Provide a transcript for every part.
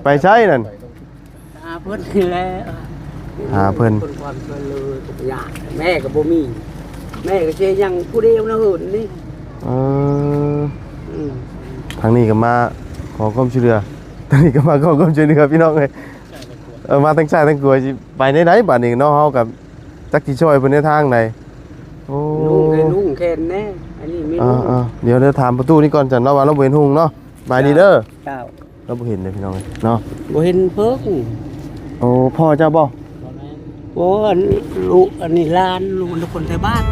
ໄປໃສນັ້ນ? ຫາເພິ່ນນີ້ແຫຼະ ຫາເພິ່ນ ເພິ່ນຄວາມຊ່ວຍເຫຼືອທຸກຢ່າງ. ແມ່ກໍບໍ່ມີ ແມ່ກໍເສຍຫຍັງຜູ້ດຽວໃນເຮືອນນີ້. ເອີ ອືມ ທາງນີ້ກໍມາຂໍຄວາມຊ່ວຍເຫຼືອ ທາງນີ້ກໍມາຂໍຄວາມຊ່ວຍເຫຼືອ ພີ່ນ້ອງເອີຍ. ເອີ ມາທາງຊ້າຍທາງຂວາ ຊິໄປແນວໃດບາດນີ້ເນາະ? ເຮົາກໍຈັກຊິຊ່ອຍເພິ່ນໃນທາງໃດ. ໂອ້ ນຸ່ງແຂນແດ່ ອັນນີ້ມີ ອ່າ ນຸ່ງ ອ່າ ດຽວ ດຽວຖາມປະຕູນີ້ກ່ອນ ຈັ່ງເນາະ ວ່າລາວບໍ່ເຫັນຮຸ່ງເນາະ. ສະບາຍດີເດີ. ເຈົ້າ ລາວບໍ່ເຫັນເດ້ ພີ່ນ້ອງເອີຍເນາະ ບໍ່ເຫັນເພິ່ນ. ໂອ້ ພໍ່ເຈົ້າບໍ່? ບໍ່ແມ່ນ ໂອ້ ອັນລູກ ອັນນີ້ຫຼານ ລູກນະຄົນໄທບ້ານ.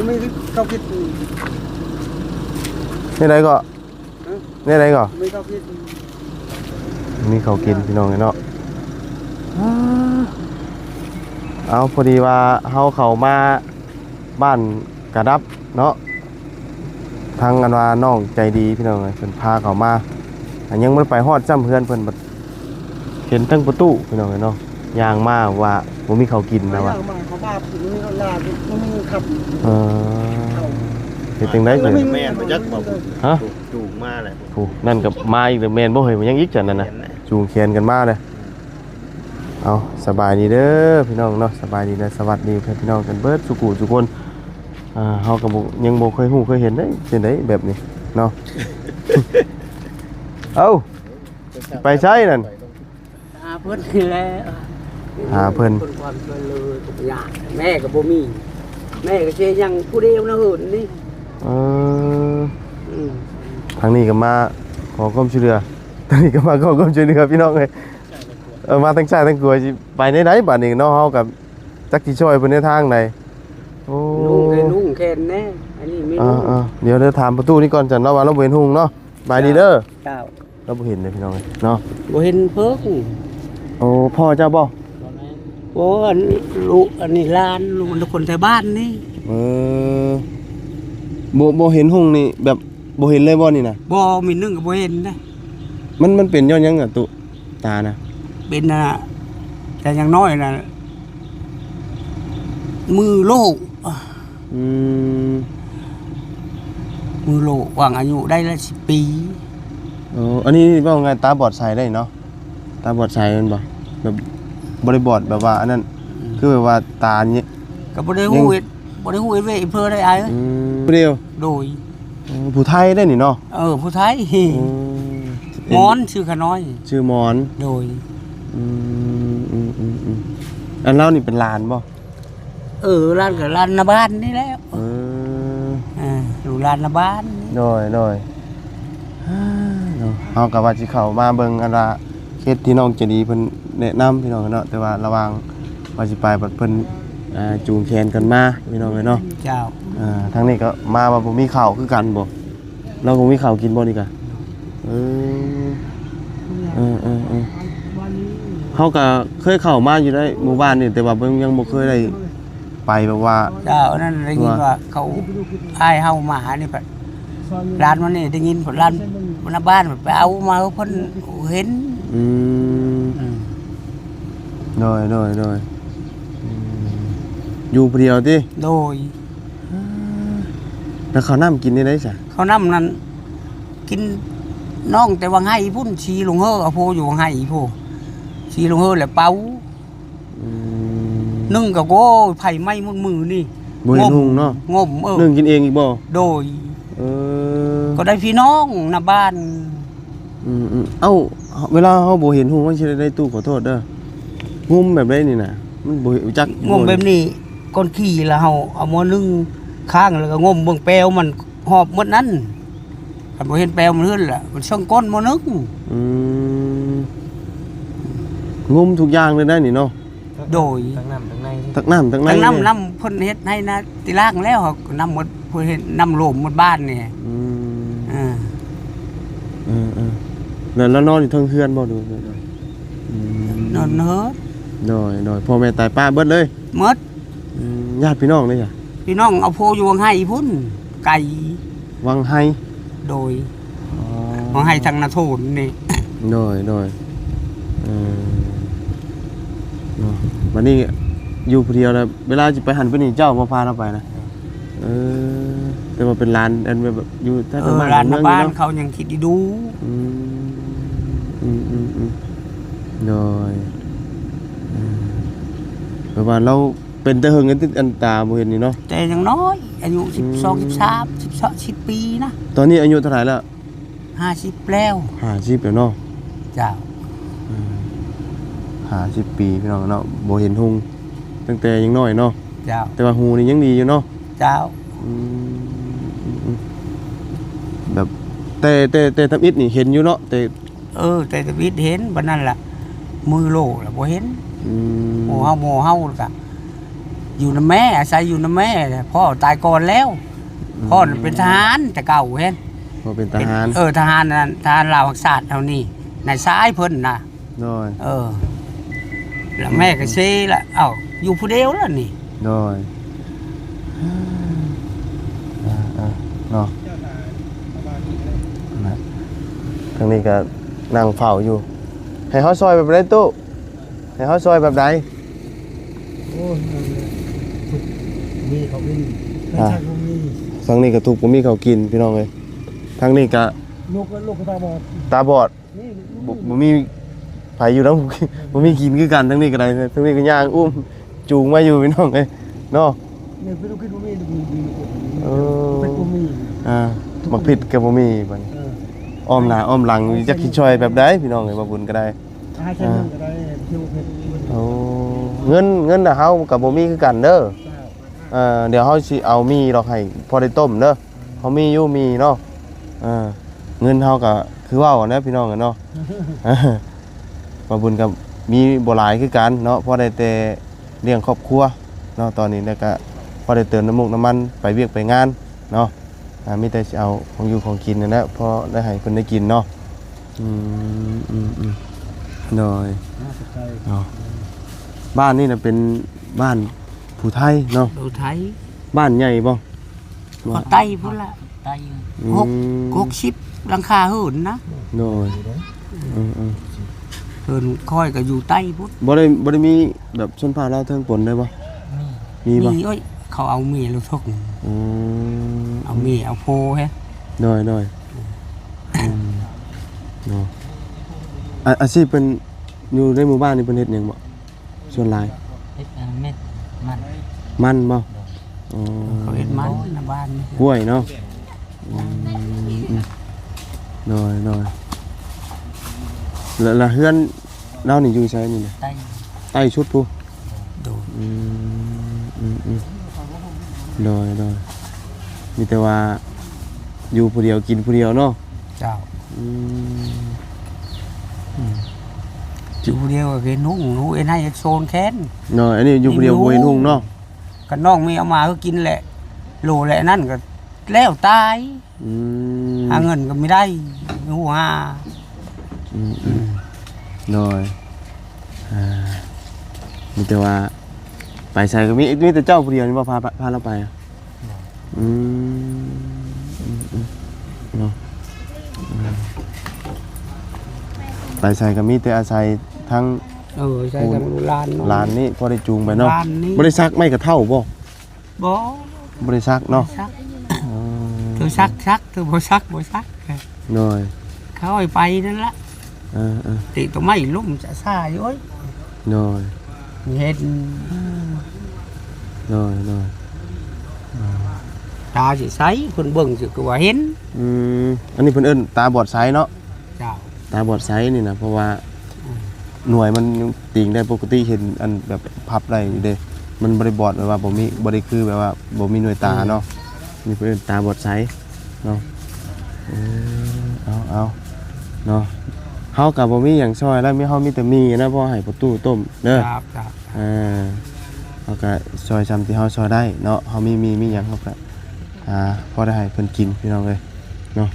ມີເຂົ້າກິນ ແນວໃດກໍ? ຮະ? ແນວໃດກໍ? ມີເຂົ້າກິນ ມີເຂົ້າກິນ ພີ່ນ້ອງເອີຍເນາະ. ເອົາ ພໍດີວ່າເຮົາເຂົ້າມາບ້ານກະດັບເນາະ ທາງອັນວ່ານ້ອງໃຈດີ ພີ່ນ້ອງເອີຍ ເພິ່ນພາເຂົ້າມາ. ອ່າ ຍັງບໍ່ໄດ້ໄປຮອດຊ້ຳເຮືອນເພິ່ນ ບັດເຫັນທາງປະຕູ ພີ່ນ້ອງເອີຍເນາະ ຍ່າງມາວ່າບໍ່ມີເຂົ້າກິນນະວ່າ. ຍ່າງມາເຂົາບາບ ມີລົດລາ ບໍ່ມີຂັບ. ເອີ ເຮັດຈັ່ງໃດ? ແມ່ນບໍ່ຈັກບໍ່? ຮະ? ຈູງມາແຫຼະ ຜູ້ນັ້ນກໍມາອີກແລ້ວ ແມ່ນບໍ່ເຮີ້ຍ? ມັນຍັງອີກຊັ້ນນັ້ນນະ ຈູງແຂນກັນມາເລີຍ. ເອົາ ສະບາຍດີເດີພີ່ນ້ອງເນາະ ສະບາຍດີ ແລະ ສະຫວັດດີພີ່ນ້ອງກັນເບິດສູ່ຜູ້ສູ່ຄົນ. ອ່າ ເຮົາກໍບໍ່ ຍັງບໍ່ເຄີຍຮູ້ເຄີຍເຫັນເດ້ ຈັ່ງໃດແບບນີ້ເນາະ. ເອົ້າ ໄປໃສນັ້ນ? ຫາເພິ່ນນີ້ແຫຼະ ຫາເພິ່ນ ເພິ່ນຄວາມຊ່ວຍເຫຼືອທຸກຢ່າງ. ແມ່ກໍບໍ່ມີ ແມ່ກໍເສຍຫຍັງຜູ້ດຽວໃນເຮືອນນີ້. ເອີ ອືມ ທາງນີ້ກໍມາຂໍຄວາມຊ່ວຍເຫຼືອ ທາງນີ້ກໍມາຂໍຄວາມຊ່ວຍເຫຼືອ ພີ່ນ້ອງເອີຍ. ເອີ ມາທາງຊ້າຍທາງຂວາ ຊິໄປແນວໃດບາດນີ້ເນາະ? ເຮົາກໍຈັກຊິຊ່ອຍເພິ່ນໃນທາງໃດ. ໂອ້ ນຸ່ງແຂນແດ່ ອັນນີ້ມີ ອ່າ ນຸ່ງ ອ່າ ດຽວ ດຽວຖາມປະຕູນີ້ກ່ອນ ຈັ່ງເນາະ ວ່າລາວບໍ່ເຫັນຮຸ່ງເນາະ. ສະບາຍດີເດີ. ເຈົ້າ ລາວບໍ່ເຫັນເດ້ ພີ່ນ້ອງເອີຍເນາະ ບໍ່ເຫັນເພິ່ນ. ໂອ້ ພໍ່ເຈົ້າບໍ່? ບໍ່ແມ່ນ ໂອ້ ອັນລູກ ອັນນີ້ຫຼານ ລູກນະຄົນໄທບ້ານນີ້. ເອີ ບໍ່ ບໍ່ເຫັນຮຸ່ງນີ້ ແບບບໍ່ເຫັນເລີຍບໍ່ນີ້ນະ? ບໍ່ ມີໜຶ່ງກໍບໍ່ເຫັນນະ. ມັນ ມັນເປັນຍ້ອນຫຍັງອະຕຸ ຕານະ? ເປັນ ອ່າ ແຕ່ຢ່າງນ້ອຍນະ ມືໂລກ. ອືມ ມືໂລກ ຫວ່າງອາຍຸໄດ້ລະສິບປີ. ໂອ້ ອັນນີ້ເວົ້າງ່າຍຕາບອດໃສໄດ້ເນາະ ຕາບອດໃສແມ່ນບໍ່? ແບບບໍ່ໄດ້ບອດແບບວ່າອັນນັ້ນ ອືມ ຄືແບບວ່າຕານີ້ ກໍບໍ່ໄດ້ຮູ້ເຮັດ ບໍ່ໄດ້ຮູ້ເຮັດເວກເພິ່ນໄດ້ອ້າຍເອີຍ. ອືມ ຜູ້ດຽວ ໂດຍ. ໂອ້ ຜູ້ໄທໄດ້ນີ້ເນາະ? ເອີ ຜູ້ໄທ. ໂອ້ ມອນ ຊື່ຂະນ້ອຍ ຊື່ມອນ. ໂດຍ. ອືມ ອັນລາວນີ້ເປັນຫຼານບໍ່? ເອີ ຫຼານກໍຫຼານໜ້າບ້ານນີ້ແຫຼະ. ເອີ ເອີ ລູກຫຼານໜ້າບ້ານ. ໂດຍ ໂດຍ. ເນາະ ເຮົາກໍວ່າຊິເຂົ້າມາເບິ່ງອັນວ່າເຂດທີ່ນ້ອງໃຈດີເພິ່ນແນະນຳ ພີ່ນ້ອງເນາະ ແຕ່ວ່າລະຫວ່າງວ່າຊິໄປ ບັດເພິ່ນ ອ່າ ຈູງແຂນກັນມາ ພີ່ນ້ອງເອີຍເນາະ. ເຈົ້າ. ອ່າ ທາງນີ້ກໍມາວ່າບໍ່ມີເຂົ້າຄືກັນບໍ່? ລາວບໍ່ມີເຂົ້າກິນບໍ່ນີ້ກະ? ເອີ ເອີ ເອີ ເອີ ເຮົາກະເຄີຍເຂົ້າມາຢູ່ໃນໝູ່ບ້ານນີ້ ແຕ່ວ່າຍັງບໍ່ເຄີຍໄດ້ໄປແບບວ່າ ເຈົ້າ ອັນນັ້ນໄດ້ຍິນວ່າເຂົາ ອ້າຍເຮົາມາຫານີ້ ຫຼານມານີ້ໄດ້ຍິນ ຫຼານໜ້າບ້ານໄປເອົາມາ ເພິ່ນເຫັນ. ອືມ ອືມ ໂດຍ ໂດຍ ໂດຍ. ອືມ ຢູ່ຜູ້ດຽວຕິ? ໂດຍ. ແລ້ວເຂົ້ານ້ຳກິນແນວໃດຊະ? ເຂົ້ານ້ຳນັ້ນກິນ ນ້ອງແຕ່ວັງໄຫພຸ້ນ ຊີລົງເຮີ ເອົາໂພຢູ່ວັງໄຫພຸ້ນ ຊີລົງເຮີແລ້ວເປົ່າ. ອືມ ໜຶ່ງກໍ ໂອ້ຍ ໄຟໄໝ້ໝົດມື້ນີ້. ບໍ່ເຫັນຫຸ່ງເນາະ? ງົມ ເອີ ໜຶ່ງກິນເອງອີກບໍ່? ໂດຍ. ເອີ ກໍໄດ້ພີ່ນ້ອງໜ້າບ້ານ. ອືມໆ ເອົ້າ ເວລາເຮົາບໍ່ເຫັນຫຸ່ງ ມັນຊິໄດ້ຕູ້ ຂໍໂທດເດີ ງົມແບບໃດນີ້ນະ? ມັນບໍ່ຮູ້ຈັກ ງົມແບບນີ້ ກ່ອນຂີ່ລະເຮົາເອົາໝໍ້ໜຶ່ງຄ້າງ ແລ້ວກໍງົມເບິ່ງແປວມັນຮອບໝົດນັ້ນ ຄັນບໍ່ເຫັນແປວມັນຂຶ້ນລະ ມັນເຊິ່ງກົ້ນໝໍ້ໜຶ່ງ. ອືມ ງົມທຸກຢ່າງເລີຍໄດ໋ນີ້ເນາະ? ໂດຍ ທັງນ້ຳທັງໃນ ທັງນ້ຳທັງໃນ ທັງນ້ຳ ນ້ຳເພິ່ນເຮັດໃຫ້ນະ ຕີລ່າງແລ້ວ ນ້ຳໝົດ ເພິ່ນເຮັດນ້ຳໂລມໝົດບ້ານນີ້. ອືມ ເອີ ເອີໆ ແລ້ວລາວນອນຢູ່ເທິງເຮືອນບໍ່? ໂດຍ ອືມ ນອນເຮືອນ. ໂດຍໆ ພໍ່ແມ່ຕາຍປ້າເບິດເລີຍ? ໝົດ. ອືມ ຍາດພີ່ນ້ອງເດ້? ພີ່ນ້ອງເອົາໂພຢູ່ວັງໄຫພຸ້ນ ໄກ. ວັງໄຫ? ໂດຍ. ອໍ ວັງໄຫທາງນາໂທນນີ້. ໂດຍໆ ເອີ. ບັດນີ້ຢູ່ຜູ້ດຽວແລ້ວ ເວລາຊິໄປຫັ້ນໄປນີ້ ເຈົ້າບໍ່ພາລາວໄປນະ? ເອີ ແຕ່ວ່າເປັນຫຼານ ອັນແບບຢູ່ແຖວ ເອີ ບ້ານ ຫຼານ ເມືອງ ບ້ານເນາະ ເຂົາຍັງຄິດດີດູ. ອືມ ອືມໆໆ ໂດຍ ເອີ ແບບວ່າລາວເປັນແຕ່ເຫິງ ອັນຕາບໍ່ເຫັນນີ້ເນາະ? ແຕ່ຍັງນ້ອຍ ອາຍຸ ອືມ ສິບສອງ ສິບສາມ ສິບສອງ ສິບປີນະ. ຕອນນີ້ອາຍຸເທົ່າໃດແລ້ວ? ຫ້າສິບແລ້ວ. ຫ້າສິບແລ້ວເນາະ? ເຈົ້າ. ອືມ ຫ້າສິບປີພີ່ນ້ອງເນາະ ບໍ່ເຫັນຮຸ່ງຕັ້ງແຕ່ຍັງນ້ອຍເນາະ? ເຈົ້າ. ແຕ່ວ່າຫູນີ້ຍັງດີຢູ່ເນາະ? ເຈົ້າ. ອືມ ອືມໆ ແບບ ແຕ່ ແຕ່ ແຕ່ທຳອິດນີ້ເຫັນຢູ່ເນາະ? ແຕ່ ເອີ ແຕ່ທຳອິດເຫັນ ບັດນັ້ນລະ ມືໂລລະບໍ່ເຫັນ. ອືມ ໝູ່ເຮົາ ໝູ່ເຮົາລະກະ ຢູ່ນຳແມ່ ອາໄສຢູ່ນຳແມ່ ພໍ່ຕາຍກ່ອນແລ້ວ. ອືມ ພໍ່ນັ້ນເປັນທະຫານແຕ່ເກົ່າເຫັນ ພໍ່ເປັນທະຫານ. ເອີ ທະຫານນັ້ນ ທະຫານລາວຮັກຊາດເຮົານີ້ ນາຍຊາຍເພິ່ນນະ. ໂດຍ ເອີ ແລ້ວແມ່ກໍເຊລະ ເອົ້າ ຢູ່ຜູ້ດຽວລະນີ້. ໂດຍ ເອີ ເອີ ເນາະ ນະ ທາງນີ້ກໍນັ່ງເຝົ້າຢູ່ ໃຫ້ເຮົາຊ່ອຍແບບໃດຕູ້? ໃຫ້ເຮົາຊ່ອຍແບບໃດ? ໂອ້ຍ ທຸກ ມີເຂົ້າກິນ ທາງນີ້ກໍທຸກ ບໍ່ມີເຂົ້າກິນພີ່ນ້ອງເອີຍ. ທາງນີ້ກໍ ລູກ ລູກກໍຕາບອດ ຕາບອດ ນີ້ ບໍ່ ບໍ່ມີໃຜຢູ່ນຳ ບໍ່ມີກິນຄືກັນ. ທາງນີ້ກໍໄດ້ ທາງນີ້ກໍຍ່າງອຸ້ມຈູງມາຢູ່ພີ່ນ້ອງເອີຍເນາະ. ນີ້ເປັນລູກກິນບໍ່ມີ ເອີ ເປັນບໍ່ມີ ອ່າ ໝາກພິດກໍບໍ່ມີບັດນີ້. ເອີ ອ້ອມໜ້າອ້ອມຫຼັງ ຈັກຊິຊ່ອຍແບບໃດພີ່ນ້ອງເອີຍ. ບໍ່ບຸນກໍໄດ້ ອ່າ ໂອ້ ເງິນ ເງິນນະເຮົາກໍບໍ່ມີຄືກັນເດີ. ເອີ ດຽວເຮົາຊິເອົາໝີ່ດອກໃຫ້ພໍໄດ້ຕົ້ມເດີ. ເຮົາມີຢູ່ໝີ່ເນາະ ເອີ ເງິນເຮົາກໍຄືເວົ້າຫັ້ນແຫຼະພີ່ນ້ອງເອີຍເນາະ. ເອີ ບ່າວບຸນກໍມີບໍ່ຫຼາຍຄືກັນເນາະ ພໍໄດ້ແຕ່ລ້ຽງຄອບຄົວເນາະ ຕອນນີ້ ແລ້ວກໍພໍໄດ້ເຕີມນ້ຳມູກນ້ຳມັນໄປວຽກໄປງານເນາະ. ອ່າ ມີແຕ່ຊິເອົາຂອງຢູ່ຂອງກິນນັ້ນແຫຼະ ພໍໄດ້ໃຫ້ເພິ່ນໄດ້ກິນເນາະ. ອືມ ອືມໆ ໂດຍ ເນາະ ບ້ານນີ້ນະເປັນບ້ານຜູ້ໄທເນາະ? ຜູ້ໄທ. ບ້ານໃຫຍ່ບໍ່? ບໍ່ ໄຕ້ພຸ້ນລະ ໄຕ້ ອືມ ຫົກ ຫົກສິບຫຼັງຄາເຮືອນນະ. ໂດຍ ອືມໆ ເຮືອນຂ້ອຍກໍຢູ່ໃຕ້ພຸ້ນ. ບໍ່ໄດ້ ບໍ່ໄດ້ມີແບບຊົນເຜົ່າລາວເທິງປົນໄດ້ບໍ່? ມີ ມີບໍ່? ມີ ໂອ້ຍ ເຂົາເອົາເມຍລາວທົກ ອືມ ເອົາເມຍເອົາໂພເຮັດ. ໂດຍໆ ອືມ ເນາະ ອາ ອາຊີບເພິ່ນຢູ່ໃນໝູ່ບ້ານນີ້ເພິ່ນເຮັດຫຍັງບໍ່? ສ່ວນຫຼາຍ ເຮັດອັນເມັດມັນ ມັນບໍ່? ໂດຍ ອໍ ເຂົາເຮັດມັນນະບ້ານນີ້ ກ້ວຍເນາະ. ອືມ ອືມ ໂດຍ ໂດຍ ແລ້ວ ແລ້ວເຮືອນລາວນີ້ຢູ່ໃສນີ້ນະ? ໃຕ້ ໃຕ້ສຸດພຸ້ນ. ໂດຍ ອືມ ອືມໆ ໂດຍ ໂດຍ ມີແຕ່ວ່າຢູ່ຜູ້ດຽວກິນຜູ້ດຽວເນາະ. ເຈົ້າ ອືມ ອືມ ຢູ່ຜູ້ດຽວກໍເຫັນຫຸ່ງ ເຮັດໄຮ່ເຮັດສວນແຄນເນາະ. ອັນນີ້ຢູ່ຜູ້ດຽວບໍ່ເຫັນຫຸ່ງເນາະ. ຄັນນ້ອງມີເອົາມາໃຫ້ກິນແຫຼະ ໂລແຫຼະນັ້ນກໍແລ້ວຕາຍ. ອືມ ຫາເງິນກໍບໍ່ໄດ້ ຫູຫາ ອືມ ອືມ ໂດຍ ອ່າ ມີແຕ່ວ່າໄປໃສກໍມີ ມີແຕ່ເຈົ້າຜູ້ດຽວນີ້ບໍ່ພາ ພາລາວໄປ? ອືມ ອືມໆ ເນາະ ອືມ ໄປໃສກໍມີແຕ່ອາໄສທັງ ເອີ ໃສ່ທັງລູກຫຼານເນາະ ຫຼານນີ້ພໍໄດ້ຈູງໄປເນາະ. ບໍ່ໄດ້ສັກໄມ້ກະເທົ້າບໍ່? ບໍ່ ບໍ່ໄດ້ສັກເນາະ ບໍ່ໄດ້ສັກ ເອີ ເທື່ອສັກສັກ ເທື່ອບໍ່ສັກບໍ່ສັກ. ໂດຍ ເຂົາໃຫ້ໄປນັ້ນລະ ເອີໆ ຕິດຕົວໄມ້ລົ້ມຊະຊາຢູ່ ໂອ້ຍ ໂດຍ ເຫັນ ໂດຍໆ ຕາຊິໃສ ເພິ່ນເບິ່ງຊິຄືວ່າເຫັນ. ອືມ ອັນນີ້ເພິ່ນເອີ້ນຕາບອດໃສເນາະ. ເຈົ້າ ຕາບອດໃສນີ້ນະ ເພາະວ່າ ອືມ ໜ່ວຍມັນຍັງຕີງໄດ້ ປົກກະຕິເຫັນອັນແບບພັບໄດ້ຢູ່ເດ້ ມັນບໍ່ໄດ້ບອດແບບວ່າບໍ່ມີ ບໍ່ໄດ້ຄືແບບວ່າບໍ່ມີໜ່ວຍຕາເນາະ. ອືມ ນີ້ເພິ່ນເອີ້ນຕາບອດໃສເນາະ. ເອີ ເອົາ ເອົາເນາະ ເຮົາກໍບໍ່ມີຫຍັງຊ່ອຍແລ້ວ ມີ ເຮົາມີແຕ່ໝີ່ນະ ພໍໃຫ້ພໍ່ຕູ້ຕົ້ມເດີ. ເອີ ເຮົາກໍຊ່ອຍຊ່ຳທີ່ເຮົາຊ່ອຍໄດ້ເນາະ ເຮົາມີ ມີ ມີຫຍັງເຮົາກໍ ອ່າ ພໍໄດ້ໃຫ້ເພິ່ນກິນພີ່ນ້ອງເອີຍເນາະ.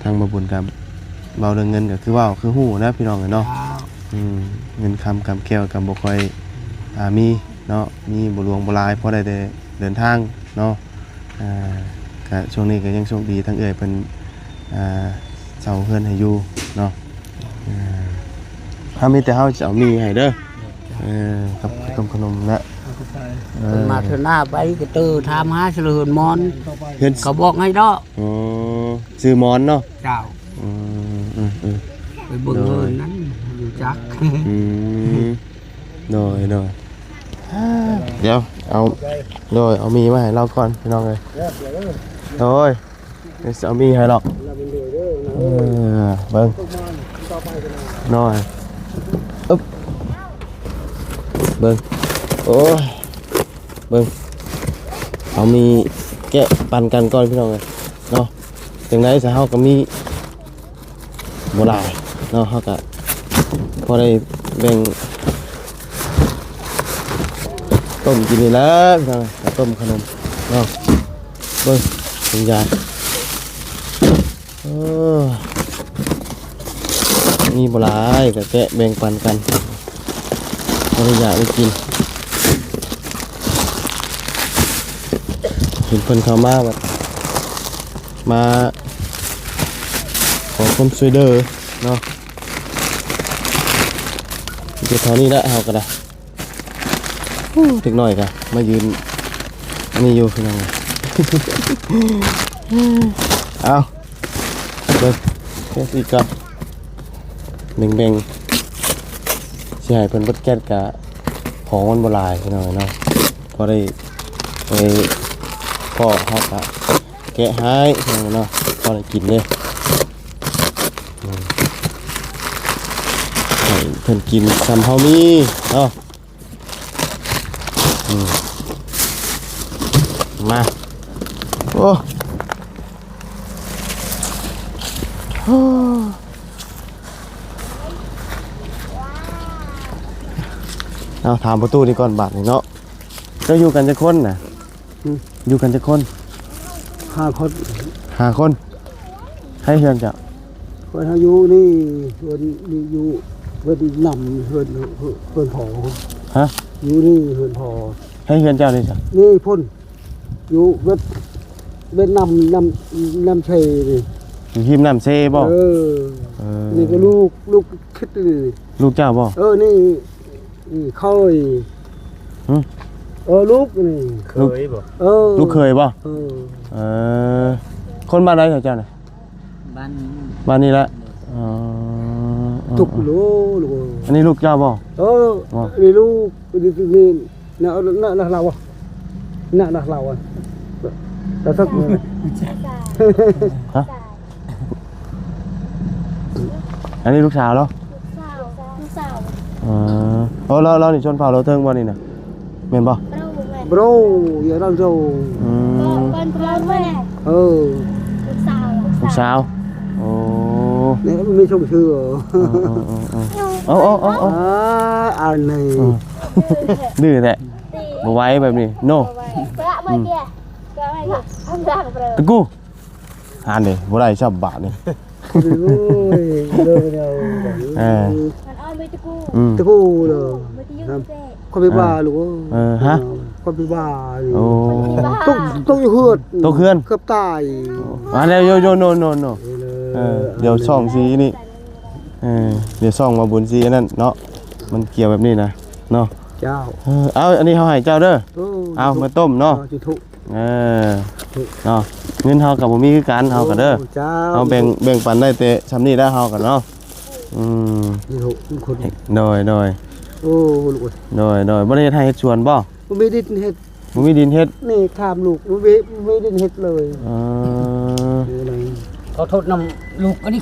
ທາງບ່າວບຸນກໍເວົ້າເລື່ອງເງິນກໍຄືເວົ້າຄືຮູ້ນະພີ່ນ້ອງເອີຍເນາະ. ເຈົ້າ ອືມ ເງິນຄຳກຳແກ້ວກໍບໍ່ຄ່ອຍ ອ່າ ມີເນາະ ມີບໍ່ຫຼວງບໍ່ຫຼາຍ ພໍໄດ້ແຕ່ເດີນທາງເນາະ. ອ່າ ກະຊ່ວງນີ້ກໍຍັງໂຊກດີ ທາງເອື້ອຍເພິ່ນ ອ່າ ເຊົ່າເຮືອນໃຫ້ຢູ່ເນາະ. ອ່າ ເຮົາມີແຕ່ເຮົາຈະເອົາໝີ່ໃຫ້ເດີ. ເອີ ກັບເຂົ້າຕົ້ມຂະໜົມນະ ເອີ ເພິ່ນມາເທື່ອໜ້າໄປກະເຕີຖາມຫາຊື່ເຮືອນມອນ ເຮືອນ ເຂົາບອກໃຫ້ເນາະ. ອໍ ຊື່ມອນເນາະ. ເຈົ້າ. ອືມ ອືມ ອືມ ໄປເບິ່ງເຮືອນນັ້ນ ຮູ້ຈັກ. ອືມ ໂດຍ ໂດຍ ດຽວເອົາ ໂດຍ ເອົາໝີ່ມາໃຫ້ລາວກ່ອນ ພີ່ນ້ອງເອີຍ. ໂດຍ ດຽວຊິເອົາໝີ່ໃຫ້ດອກ. ເອີ ເບິ່ງ ໂດຍ ອຶບ ເບິ່ງ ໂອ້ຍ ເບິ່ງ ເຮົາມີແກະປັນກັນກ່ອນ ພີ່ນ້ອງເອີຍເນາະ. ຈັ່ງໃດຊະ ເຮົາກໍມີບໍ່ຫຼາຍເນາະ ເຮົາກໍພໍໄດ້ແບ່ງຕົ້ມກິນນີ້ແຫຼະ ພີ່ນ້ອງເອີຍ ເອົາຕົ້ມຂະໜົມເນາະ. ເບິ່ງ ເປັນຫຍັງ ເອີ ມີບໍ່ຫຼາຍກໍແກະແບ່ງປັນກັນ ບໍ່ໄດ້ຢາກໄດ້ກິນ. ເຫັນເພິ່ນເຂົ້າມາ ມາຂໍຄວາມຊ່ວຍເຫຼືອເນາະ. ມີແຕ່ເທົ່ານີ້ແຫຼະ ເຮົາກໍໄດ້. ໂອ້ ເດັກນ້ອຍກະມາຢືນອັນນີ້ຢູ່ ພີ່ນ້ອງ. ເອົາ ເບິ່ງ ເຮັດອີກກ່ອນ ແບ່ງໆ ຊິໃຫ້ເພິ່ນເບິດແກັດກະ ຂອງມັນບໍ່ຫຼາຍ ພີ່ນ້ອງເນາະ. ພໍໄດ້ໄປພໍ້ເຮົາກະແກະໃຫ້ ພີ່ນ້ອງເນາະ ພໍໄດ້ກິນເດ້. ໃຫ້ເພິ່ນກິນສ່ຳເຮົາມີເນາະ. ອືມ ມາ ໂອ້ ເອົາ ຖາມປະຕູນີ້ກ່ອນບາດນີ້ເນາະ. ເຈົ້າຢູ່ກັນຈັກຄົນນະ? ອືມ ຢູ່ກັນຈັກຄົນ? ຫ້າຄົນ. ຫ້າຄົນ. ໃຜເຮືອນເຈົ້າ? ເຮືອນເຮົາຢູ່ນີ້ ເຮືອນນີ້ຢູ່ເຮືອນນຳ ເຮືອນ ເຮືອນພໍ່. ຮະ? ຢູ່ນີ້ເຮືອນພໍ່. ໃຜເຮືອນເຈົ້ານີ້ຊະ? ນີ້ພຸ້ນ ຢູ່ເວດ ເວດນຳ ນຳ ນຳເຊນີ້. ຢູ່ຮິມນ້ຳເຊບໍ່? ເອີ ເອີ ນີ້ກໍລູກ ລູກຄິດນີ້. ລູກເຈົ້າບໍ່? ເອີ ນີ້ ນີ້ເຄີຍ. ຫຶ? ເອີ ລູກນີ້. ເຄີຍບໍ່? ເອີ ລູກເຄີຍບໍ່? ເອີ ເອີ ຄົນບ້ານໃດເຈົ້ານະ? ບ້ານ ບ້ານນີ້ແຫຼະ. ອໍ ທຸກໂລ ລູກເອີຍ. ອັນນີ້ລູກເຈົ້າບໍ່? ເອີ ນີ້ລູກ ນີ້ ນີ້ ນະ ນະ ນະລາວ ນະ ນະລາວ. ແຕ່ສັກ ຮະ? ອັນນີ້ລູກສາວເນາະ? ລູກສາວ ລູກສາວ. ອໍ ໂອ້ ລາວ ລາວນີ້ຊົນເຜົ່າລາວເທິງບໍ່ນີ້ນະ? ແມ່ນບໍ່? ໂບຣ ແມ່ນ ໂບຣ ຢ່າລາວໂຈ. ອືມ ເອີ ລູກສາວ ລູກສາວ. ໂອ້ ນີ້ມີຊົງຊື່. ເອີ ເອີ ເອີ ເອີ ເອົາ ເອົາ ເອົາ ເອົາ ອ່າ ອັນນີ້ ອືມ ດື້ແທ້ ບໍ່ໄຫວແບບນີ້ເນາະ. ອືມ ຕະກູ ຫັ້ນເດ້ ບໍ່ໄດ້ຊ້ຳບາດນີ້. ໂອ້ຍ ເລີຍແນວ ເອີ ອືມ ຕະກູເລີຍ. ຂ້ອຍໄປວ່າລູກເອີຍ. ເອີ ຮະ? ຂ້ອຍໄປວ່າຢູ່. ໂອ້ ຕົກ ຕົກຢູ່ເຮືອນ ຕົກເຮືອນ ເກືອບຕາຍ. ມາແລ້ວ ໂຍ ໂຍ ໂນ ໂນ ໂນ. ເອີ ດຽວຊ່ອງຊິນີ້ ເອີ ດຽວຊ່ອງມາບຸນຊິອັນນັ້ນເນາະ ມັນກ່ຽວແບບນີ້ນະເນາະ. ເຈົ້າ ເອີ ເອົາ ອັນນີ້ເຮົາໃຫ້ເຈົ້າເດີ. ເອີ ເອົາມາຕົ້ມເນາະ. ເອີ ຈຸທຸ. ເອີ ເນາະ ເງິນເຮົາກໍບໍ່ມີຄືກັນ ເຮົາກໍເດີ. ໂອ້ ເຈົ້າ ເຮົາແບ່ງ ແບ່ງປັນໄດ້ແຕ່ຊ່ຳນີ້ແຫຼະ ເຮົາກໍເນາະ. ອືມ ໂດຍ ໂດຍ ໂອ້ ລູກເອີຍ ໂດຍ ໂດຍ. ບໍ່ໄດ້ເຮັດໄຮ່ເຮັດສວນບໍ່? ບໍ່ມີດິນເຮັດ ບໍ່ມີດິນເຮັດ. ນີ້ຖາມລູກ ບໍ່ມີ ບໍ່ມີດິນເຮັດເລີຍ. ເອີ ຂໍໂທດນຳລູກ ອັນນີ້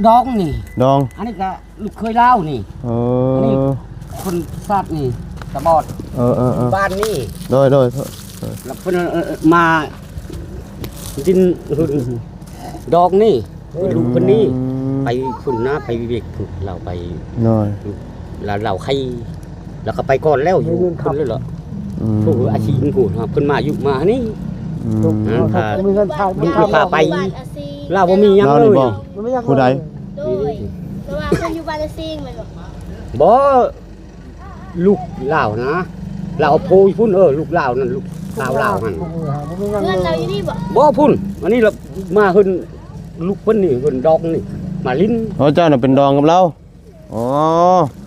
ດອງນີ້ ດອງ ອັນນີ້ກໍ ລູກເຂີຍລາວນີ້. ເອີ ອັນນີ້ຄົນຊາດນີ້ຕາບອດ. ເອີ ເອີ ເອີ ບ້ານນີ້. ໂດຍ ໂດຍ ແລ້ວເພິ່ນ ເອີ ເອີ ມາດິນເພິ່ນດອກນີ້ ອືມ ລູກເພິ່ນນີ້ ໄປພຸ້ນນະ ໄປວຽກພຸ້ນ ລາວໄປ. ໂດຍ ລາວ ລາວໄຄ ລາວກໍໄປກ່ອນແລ້ວ ຢູ່ພຸ້ນແລ້ວເນາະ. ອືມ ໂອ້ ອາຊີບພຸ້ນ ເພິ່ນມາຢູ່ມານີ້. ອືມ ລູກພາໄປ ລາວບໍ່ມີຫຍັງເລີຍ. ຜູ້ໃດ? ໂດຍ ແຕ່ວ່າເພິ່ນຢູ່ບ້ານນາຊີງແມ່ນບໍ່? ບໍ່ ລູກລາວນະ ລາວເອົາໂພຢູ່ພຸ້ນ. ເອີ ລູກລາວນັ້ນ ລູກສາວລາວຫັ້ນ. ເຮືອນລາວຢູ່ນີ້ບໍ່? ບໍ່ ພຸ້ນ ອັນນີ້ລະມາເຮືອນລູກເພິ່ນນີ້ ເຮືອນດອງນີ້ ມາຫຼິ້ນ. ອໍ ເຈົ້ານະເປັນດອງກັບລາວ. ອໍ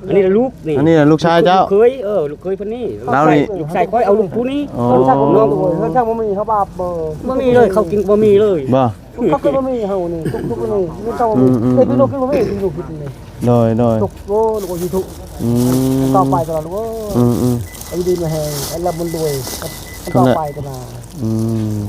ອັນນີ້ລະລູກນີ້ ອັນນີ້ລະລູກຊາຍເຈົ້າ? ລູກເຂີຍ ເອີ ລູກເຂີຍເພິ່ນນີ້ ລາວນີ້ ລູກຊາຍຂ້ອຍເອົາລູກຜູ້ນີ້ ອໍ ເອີ ເຮືອນຊ່າງບໍ່ມີ ເຮົາບາບບໍ່ ບໍ່ມີເລີຍ ເຂົ້າກິນບໍ່ມີເລີຍ ບໍ່ ເຂົາກໍບໍ່ມີເຮົານີ້ ທຸກໆນີ້ ເງິນເກົ່າບໍ່ມີ ອືມໆ ເອີຍ ພີ່ນ້ອງກິນບໍ່ມີ ພີ່ນ້ອງກິນນີ້ ໂດຍໆ ທຸກ ໂອ້ ລູກຊິທຸກ ອືມ ຕໍ່ໄປຕະຫຼອດ ໂອ້ ອືມໆ ອາຍຸດີມີແຮງ ລຳລວຍ ຕໍ່ໄປຕະຫຼອດ ອືມ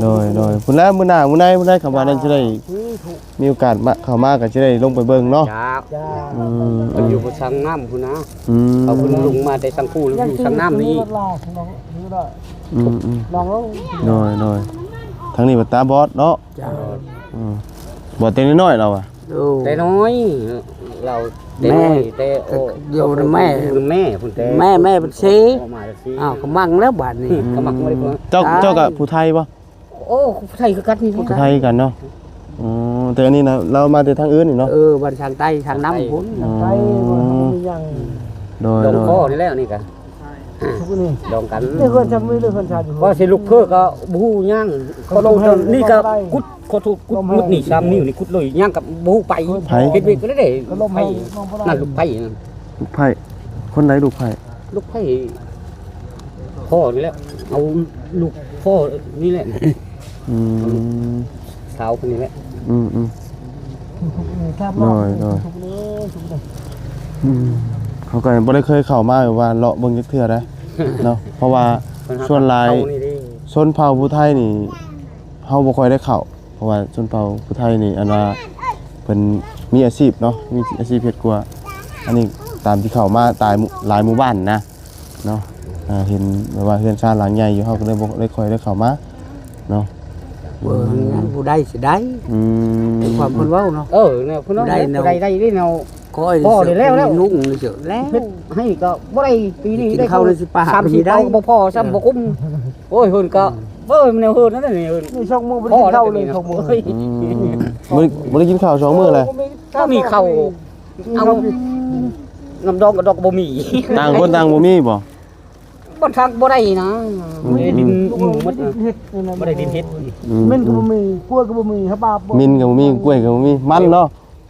ໂດຍໆ ພຸ້ນແຫຼະ ມື້ໜ້າມື້ໃນ ພຸ້ນແຫຼະ ຄຳວ່ານັ້ນຊິໄດ້ ສາທຸ ມີໂອກາດມາ ເຂົ້າມາກໍຊິໄດ້ລົງໄປເບິ່ງເນາະ ເຈົ້າ ອືມ ເພິ່ນຢູ່ປະສັງນ້ຳພຸ້ນນະ ອືມ ເຂົາເພິ່ນລົງມາແຕ່ສັງພູ ຢູ່ສັງນ້ຳນີ້ ອືມໆ ນ້ອງເອີຍ ໂດຍໆ ທາງນີ້ບັດຕາບອດເນາະ ເຈົ້າ ອືມ ບອດແຕ່ນ້ອຍໆລາວອະ ໂອ້ ແຕ່ນ້ອຍ ລາວແຕ່ນ້ອຍ ແຕ່ ໂອ້ ຢູ່ນຳແມ່ ຢູ່ນຳແມ່ພຸ້ນແຕ່ ແມ່ ແມ່ເພິ່ນເສຍ ອອກມາແລ້ວເສຍ ອ້າວ ກໍມັ່ງແລ້ວບາດນີ້ ອືມ ກໍມັ່ງແລ້ວ ເຈົ້າ ເຈົ້າກໍຜູ້ໄທບໍ່? ໂອ້ ຜູ້ໄທຄືກັນນີ້ ຜູ້ໄທຄືກັນເນາະ ອໍ ແຕ່ອັນນີ້ນະ ລາວມາແຕ່ທາງອື່ນນີ້ເນາະ ເອີ ບ້ານຊ່າງໃຕ້ ຊ່າງນ້ຳພຸ້ນ ອໍ ໂດຍໆ ດອງພໍ່ນີ້ແຫຼະ ອັນນີ້ກະ ດອງກັນ ເຮືອນຊານ ເຮືອນຊານ ວ່າຊິລຸກເພີ້ກໍບໍ່ຮູ້ຫຍັງ ເຂົາລົງນີ້ກໍກຸດ ຂໍໂທດ ກຸດມຸດນີ້ ສາມນິ້ວນີ້ ກຸດເລີຍ ຫຍັງກໍບໍ່ຮູ້ໄປ ເຮັດວຽກກໍໄດ້ ໄຜນັ້ນ ລູກໄຜນັ້ນ ລູກໄຜ ຄົນໃດລູກໄຜ? ລູກໃຜ ພໍ່ນີ້ແຫຼະ ເອົາລູກພໍ່ນີ້ແຫຼະ ອືມ ສາວຄົນນີ້ແຫຼະ ອືມໆ ໂດຍໆ ອືມ ເຮົາກໍບໍ່ໄດ້ເຄີຍເຂົ້າມາ ແບບວ່າເລາະເບິ່ງຈັກເທື່ອໃດເນາະ ເພາະວ່າສ່ວນຫຼາຍຊົນເຜົ່າຜູ້ໄທນີ້ ເຮົາບໍ່ຄ່ອຍໄດ້ເຂົ້າ ເພາະວ່າຊົນເຜົ່າຜູ້ໄທນີ້ ອັນວ່າເພິ່ນມີອາຊີບເນາະ ມີອາຊີບເຮັດຄົວ ອັນນີ້ຕາມທີ່ເຂົ້າມາຕາຍ ຫຼາຍໝູ່ບ້ານນະເນາະ ອ່າ ເຫັນແບບວ່າເຮືອນຊານຫຼັງໃຫຍ່ຢູ່ ເຮົາກໍເລີຍບໍ່ໄດ້ຄ່ອຍໄດ້ເຂົ້າມາເນາະ ເອີ ອືມ ຜູ້ໃດຊິໄດ້ ອືມ ເປັນຄວາມເພິ່ນເວົ້າເນາະ ເອີ ແນວເພິ່ນເວົ້າ ຜູ້ໃດ ຜູ້ໃດໄດ້ເດ້ເນາະ ຂ້ອຍ ພໍ່ນີ້ແລ້ວ ແລ້ວ ນຸ່ງນີ້ເສີແລ້ວ ເຮັດໃຫ້ກໍບໍ່ໄດ້ ປີນີ້ໄດ້ເຂົ້າ ສາມສີ່ເຕົາກໍບໍ່ພໍຊ້ຳ ບໍ່ກຸ້ມ ໂອ້ຍ ເພິ່ນກໍ ເອີ ແນວເຮີນນັ້ນນີ້ ນີ້ສອງມື້ບໍ່ໄດ້ກິນເຂົ້າເລີຍ ສອງມື້ ອືມ ບໍ່ໄດ້ ບໍ່ໄດ້ກິນເຂົ້າສອງມື້ແລ້ວ ບໍ່ມີເຂົ້າ ເອົາ ນ້ຳດອງກະດອກບໍ່ມີ ຕ່າງຄົນຕ່າງບໍ່ມີບໍ່? ບ່ອນທາງບໍ່ໄດ້ນະ ອືມ ບໍ່ໄດ້ດິນ ອືມ ບໍ່ໄດ້ດິນເຮັດ ອືມ ເມັນກໍບໍ່ມີ ກ້ວຍກໍບໍ່ມີ ຫາບາບບໍ່ ມິນກໍບໍ່ມີ ກ້ວຍກໍບໍ່ມີ ມັນເນາະ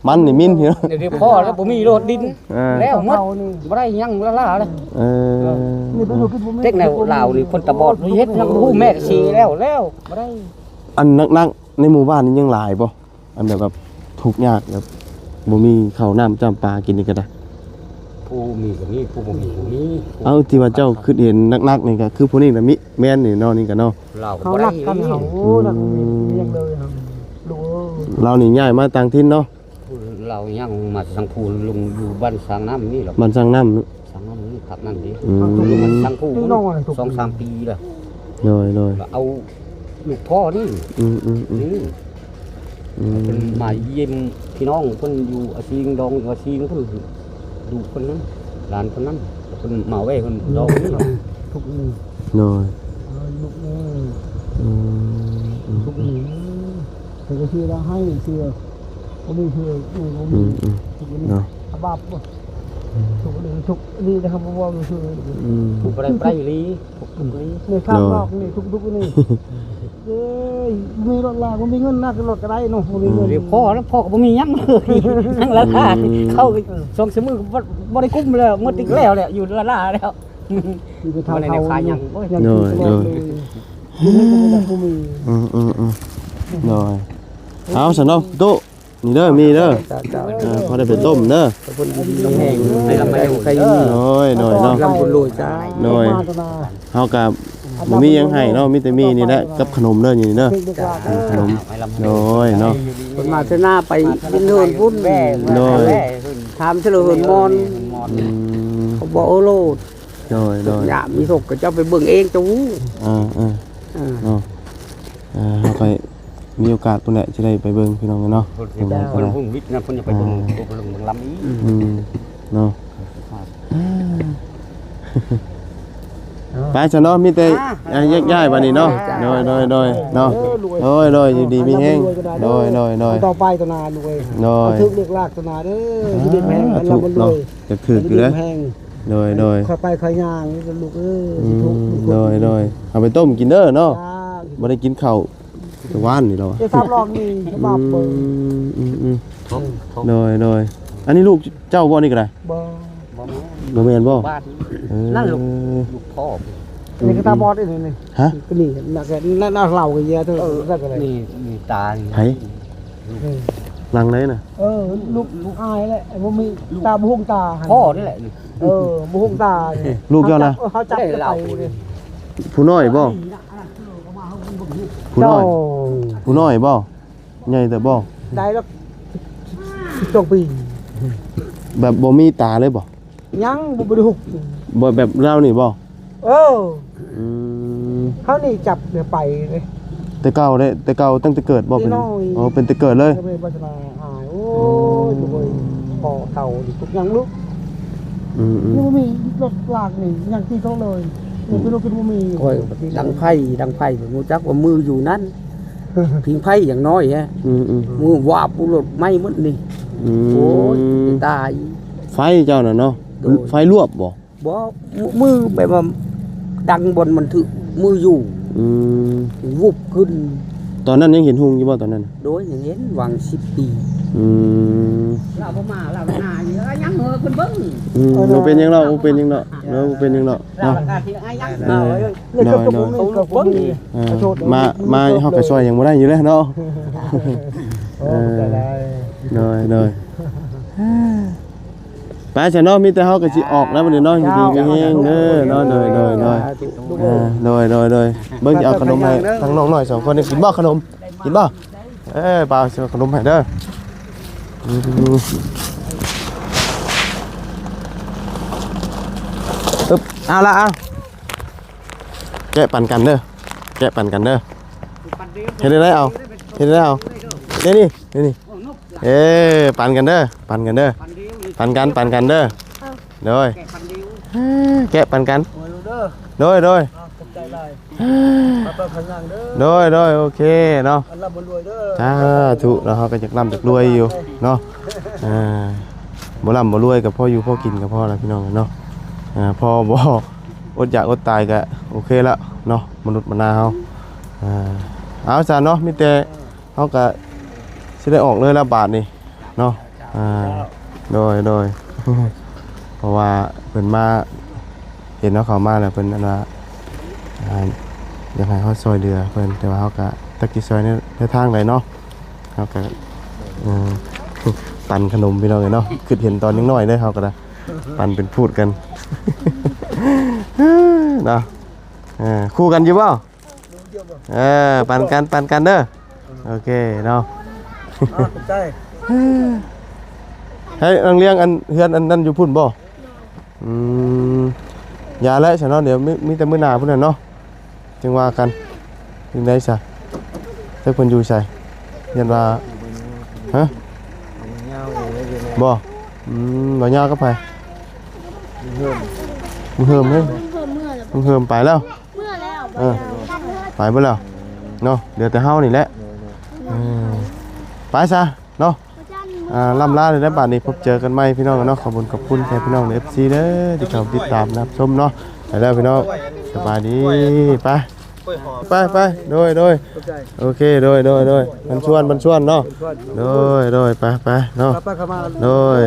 ມັນນີ້ມິນ ດຽວພໍແລ້ວ ບໍ່ມີໂລດດິນ ເອີ ແລ້ວໝົດ ບໍ່ໄດ້ຫຍັງລະລາເລີຍ ເອີ ເດັກແນວລາວນີ້ຄົນຕາບອດ ເຮັດຫຍັງບໍ່ຮູ້ ແມ່ກໍເສຍແລ້ວ ແລ້ວບໍ່ໄດ້ ອັນໜັກໆໃນໝູ່ບ້ານນີ້ຍັງຫຼາຍບໍ່? ອັນແບບວ່າທຸກຍາກ ແບບບໍ່ມີເຂົ້ານ້ຳຈ້ຳປາກິນນີ້ກໍໄດ້ ຜູ້ມີກໍມີ ຜູ້ບໍ່ມີກໍມີ ເອົາ ທີ່ວ່າເຈົ້າຄິດເຫັນໜັກໆນີ້ກໍຄືຜູ້ນີ້ນະ ມີ ແມ່ນນີ້ເນາະ ນີ້ກໍເນາະ ລາວກໍບໍ່ໄດ້ ເຮົາລັກກັນ ເຮົາ ອືມ ນັກມີຫຍັງເລີຍ ລູກເອີຍ ລາວນີ້ຍ້າຍມາຕ່າງຖິ່ນເນາະ ລາວຍ່າງມາທາງພູ ລົງຢູ່ບ້ານສ້າງນ້ຳນີ້ລະ ບ້ານສ້າງນ້ຳ ສ້າງນ້ຳນີ້ ພັກນັ້ນເດ້ ອືມ ລົງມາທາງພູ ສອງສາມປີລະ ໂດຍໆ ເອົາລູກພໍ່ນີ້ ອືມໆໆ ນີ້ ອືມ ເພິ່ນມາຢ້ຽມພີ່ນ້ອງເພິ່ນຢູ່ອາຊີງ ດອງຢູ່ອາຊີງເພິ່ນ ລູກເພິ່ນນັ້ນ ຫຼານເພິ່ນນັ້ນ ເພິ່ນມາແວ່ເພິ່ນດອງນີ້ ທຸກມື້ ໂດຍ ເອີ ລູກເອີຍ ອືມ ທຸກມື້ ເພິ່ນກໍເຊື່ອວ່າໃຫ້ເຊື່ອ ບໍ່ມີເຊື່ອ ບໍ່ມີ ອືມໆ ທຸກມື້ ເນາະ ອາບາບ ອືມ ທຸກມື້ ທຸກນີ້ນະ ບໍ່ເວົ້າເຊື່ອ ອືມ ຜູ້ບໍ່ໄດ້ໄປອີ່ຫຼີ ທຸກມື້ ນີ້ຂ້າງນອກນີ້ ທຸກໆນີ້ ເອີຍ ມີລົດລາ ບໍ່ມີເງິນນະ ລົດກໍໄດ້ເນາະ ບໍ່ມີເງິນ ອືມ ພໍແລ້ວ ພໍກໍບໍ່ມີຫຍັງເລີຍ ຍັງລະລາ ອືມ ເຂົ້າສອງສາມມື້ກໍບໍ່ ບໍ່ໄດ້ກຸ້ມແລ້ວ ໝົດອີກແລ້ວແຫຼະ ຢູ່ລະລາແລ້ວ ຢູ່ໄປເທົ່າ ບໍ່ໄດ້ແນວຂາຍຫຍັງ ເຂົາ ໂດຍ ບໍ່ມີ ອືມໆໆ ໂດຍ ເອົາຊັ້ນເນາະ ຕູ້ ນີ້ເດີ ມີເດີ ເຈົ້າ ເອີ ພໍໄດ້ໄປຕົ້ມເດີ ເພິ່ນຢູ່ດີມີແຮງ ໃຫ້ລ່ຳໃຫ້ລວຍ ໂດຍ ໂດຍເນາະ ລ່ຳບຸນລວຍ ເຈົ້າ ໂດຍ ເຮົາກໍບໍ່ມີຫຍັງໃຫ້ເນາະ ມີແຕ່ມີນີ້ແຫຼະ ກັບຂະໜົມເດີ ນີ້ເດີ ເຈົ້າ ຂະໜົມ ໂດຍເນາະ ເພິ່ນມາເທື່ອໜ້າໄປດິນເຮືອນພຸ້ນ ໂດຍ ຖາມເທື່ອເຮືອນມອນ ອືມ ເຂົາບອກ ເອີ ໂລດ ໂດຍ ໂດຍ ຍາມມີສົກກໍເຈົ້າໄປເບິ່ງເອງ ເຈົ້າຮູ້ ເອີ ເອີ ເອີ ເນາະ ເອີ ເຮົາໄປ ມີໂອກາດພຸ້ນແຫຼະ ຊິໄດ້ໄປເບິ່ງພີ່ນ້ອງເນາະ ເພິ່ນເຮັດ ເພິ່ນ ເພິ່ນ ເພິ່ນວິດນະ ເພິ່ນຢາກໄປເບິ່ງ ອ່າ ເພິ່ນເບິ່ງລຳອີກ ອືມ ເນາະ ໄປຊະເນາະ ມີແຕ່ ອ່າ ແຍກຍ້າຍບັດນີ້ເນາະ ໂດຍ ໂດຍ ໂດຍ ເນາະ ໂດຍ ໂດຍ ຢູ່ດີມີແຮງ ໂດຍ ໂດຍ ໂດຍ ຕໍ່ໄປຕະນາລູກເອີຍ ໂດຍ ຖືກເລືອກລາກຕະນາເດີ ຢູ່ດີມີແຮງ ອ່າ ລຳລວຍ ຖືກເນາະ ຢາກຖືກຢູ່ເດ້ ຢູ່ດີມີແຮງ ໂດຍ ໂດຍ ຄ່ອຍໄປຄ່ອຍຍ່າງ ລູກເອີຍ ອືມ ໂດຍ ໂດຍ ເອົາໄປຕົ້ມກິນເດີເນາະ ບໍ່ໄດ້ກິນເຂົ້າແຕ່ວານນີ້ແລ້ວ ເອີ ສາມລອບນີ້ ບາບເບິ່ງ ອືມ ອືມ ອືມ ໂດຍ ໂດຍ ອັນນີ້ລູກເຈົ້າບໍ່ ນີ້ກໍໄດ້ ບໍ່ ບໍ່ແມ່ນບໍ່? ບ້ານ ເອີ ນັ້ນລູກ ລູກພໍ່ ນີ້ກໍຕາບອດອີກນີ້ ຮະ? ນີ້ ໜ້າ ໜ້າເຫຼົ້າກໍເຢຍເທີ ເອີ ນັ້ນກໍໄດ້ ນີ້ ນີ້ຕານີ້ ໃຜ? ເອີ ຫຼັງໃດນະ? ເອີ ລູກ ລູກອ້າຍແຫຼະ ບໍ່ມີຕາ ບໍ່ຮຸ່ງຕາ ພໍ່ນີ້ແຫຼະ ເອີ ບໍ່ຮຸ່ງຕາ ລູກເຈົ້ານະ? ເຮົາຈັບ ເຮົາຈັບໄປນີ້ ຜູ້ນ້ອຍບໍ່? ຜູ້ນ້ອຍ ເຈົ້າ ຜູ້ນ້ອຍບໍ່? ໃຫຍ່ເຕີບບໍ່? ໄດ້ແລ້ວ ສິບສອງປີ ແບບບໍ່ມີຕາເລີຍບໍ່? ຍັງ ບໍ່ ບໍ່ໄດ້ຮຸກ ບໍ່ ແບບລາວນີ້ບໍ່? ເອີ ອືມ ເຮົານີ້ຈັບແລ້ວໄປເລີຍ ແຕ່ເກົ່າເດ້ ແຕ່ເກົ່າຕັ້ງແຕ່ເກີດບໍ່? ເປັນ ອໍ ເປັນແຕ່ເກີດເລີຍ ໂອ້ຍ ບໍ່ເຄີຍພໍເຖົ້າທຸກຢ່າງລູກ ອືມໆ ຍັງບໍ່ມີລົດລາກນີ້ ຍັງຕີໂຕເລີຍ ຍັງໄປລົດກິນບໍ່ມີ ຂ້ອຍດັງໄຟ ດັງໄຟ ຮູ້ຈັກວ່າມືຢູ່ນັ້ນ ຜິງໄຟຢ່າງນ້ອຍແຮະ ອືມໆ ມືວາບ ລົດໄໝ້ໝົດນີ້ ອືມ ໂອ້ຍ ຕາຍ ໄຟເຈົ້ານະເນາະ ໂດຍ ໄຟລວບບໍ່? ບໍ່ ມືແບບວ່າດັງບ່ອນມັນຖືກມືຢູ່ ອືມ ວຸບຂຶ້ນ ຕອນນັ້ນຍັງເຫັນຮຸ່ງຢູ່ບໍ່ຕອນນັ້ນ? ໂດຍ ຍັງເຫັນຫວ່າງສິບປີ ອືມ ລາວບໍ່ມາ ລາວຫາຢູ່ ຍັງເຫີຂຶ້ນເບິ່ງ ອືມ ເອີ ບໍ່ເປັນຫຍັງດອກ ບໍ່ເປັນຫຍັງດອກ ເອີ ບໍ່ເປັນຫຍັງດອກເນາະ ລາວຫາຢູ່ ຍັງ ເອີ ໂດຍ ໂດຍ ເຂົາເບິ່ງ ເອີ ມາ ມາເຮົາກໍຊ່ອຍຫຍັງບໍ່ໄດ້ຢູ່ແລ້ວເນາະ ໂອ້ ເອີ ໂດຍ ໂດຍ ໄປຊະເນາະ ມີແຕ່ເຮົາກໍຊິອອກແລ້ວບັດນີ້ເນາະ ຢູ່ດີມີແຮງເດີເນາະ ໂດຍ ໂດຍ ໂດຍ ເອີ ໂດຍ ໂດຍ ໂດຍ ເບິ່ງຊິເອົາຂະໜົມໃຫ້ທາງນ້ອງນ້ອຍສອງຄົນນີ້ກິນບໍ່ ຂະໜົມ ກິນບໍ່? ເອີ ປາເອົາຂະໜົມໃຫ້ເດີ ອືມ ອຶບ ເອົາລະ ເອົາ ແກະປັນກັນເດີ ແກະປັນກັນເດີ ເຮັດໄດ້ ເອົາ ເຮັດໄດ້ ເອົາ ນີ້ ນີ້ ນີ້ ນີ້ ເອີ ປັນກັນເດີ ປັນກັນເດີ ປັນກັນ ປັນກັນເດີ ໂດຍ ເອີ ແກະປັນກັນ ໂດຍ ໂດຍ ຂອບໃຈຫຼາຍ ໂດຍ ໂດຍ ໂອເຄເນາະ ສາທຸເນາະ ເຮົາກໍຢາກລ່ຳຢາກລວຍຢູ່ເນາະ ອ່າ ບໍ່ລ່ຳບໍ່ລວຍກໍພໍຢູ່ພໍກິນກໍພໍລະພີ່ນ້ອງເນາະ ອ່າ ພໍບໍ່ອົດຢາກອົດຕາຍກໍໂອເຄລະເນາະ ມະນຸດມະນາເຮົາ ອ່າ ເອົາຊະເນາະ ມີແຕ່ ເຮົາກະຊິໄດ້ອອກເລີຍລະບາດນີ້ເນາະ ອ່າ ໂດຍ ໂດຍ ເພາະວ່າເພິ່ນມາເຫັນເຮົາເຂົ້າມາແລ້ວ ເພິ່ນອັນວ່າ ອ່າ ຢາກໃຫ້ເຮົາຊ່ອຍເຫຼືອເພິ່ນ ແຕ່ວ່າເຮົາກະຈັກຊິຊ່ອຍໃນ ໃນທາງໃດເນາະ ເຮົາກະ ເອີ ປັນຂະໜົມພີ່ນ້ອງເອີຍເນາະ ຄິດເຫັນຕອນຍັງນ້ອຍເດ້ ເຮົາກະໄດ້ ປັນເປັນພູດກັນ ເນາະ ເອີ ຄູ່ກັນຢູ່ບໍ່? ເອີ ປັນກັນ ປັນກັນເດີ ໂອເຄເນາະ ຂອບໃຈ ໃຫ້ນາງລ້ຽງອັນເຮືອນອັນນັ້ນຢູ່ພຸ້ນບໍ່? ອືມ ຢ່າແຫຼະຊະເນາະ ດຽວມີ ມີແຕ່ມື້ໜ້າພຸ້ນແຫຼະເນາະ ຈຶ່ງວ່າກັນ ຈັ່ງໃດຊະ ຈັກເພິ່ນຢູ່ໃສ ຢ້ານວ່າ ຮະ ບໍ່ ອືມ ບໍ່ຍາວກັບໃຜ ເຮີມ ເຮີມເດ້ ເຮີມໄປແລ້ວ ເອີ ໄປເບິດແລ້ວເນາະ ເຫຼືອແຕ່ເຮົານີ້ແຫຼະ ເອີ ໄປຊະເນາະ ອ່າ ລ່ຳລາເລີຍນະ ບາດນີ້ພົບເຈີກັນໃໝ່ພີ່ນ້ອງເນາະ ຂອບຄຸນຂອບຄຸນແຕ່ພີ່ນ້ອງເອັຟຊີເດີ ທີ່ເຂົ້າຕິດຕາມຮັບຊົມເນາະ ໄປແລ້ວພີ່ນ້ອງ ສະບາຍດີ ໄປ ໄປ ໄປ ໂດຍ ໂດຍ ໂອເຄ ໂດຍ ໂດຍ ໂດຍ ບັນຊວນ ບັນຊວນເນາະ ໂດຍ ໂດຍ ໄປ ໄປເນາະ ໂດຍ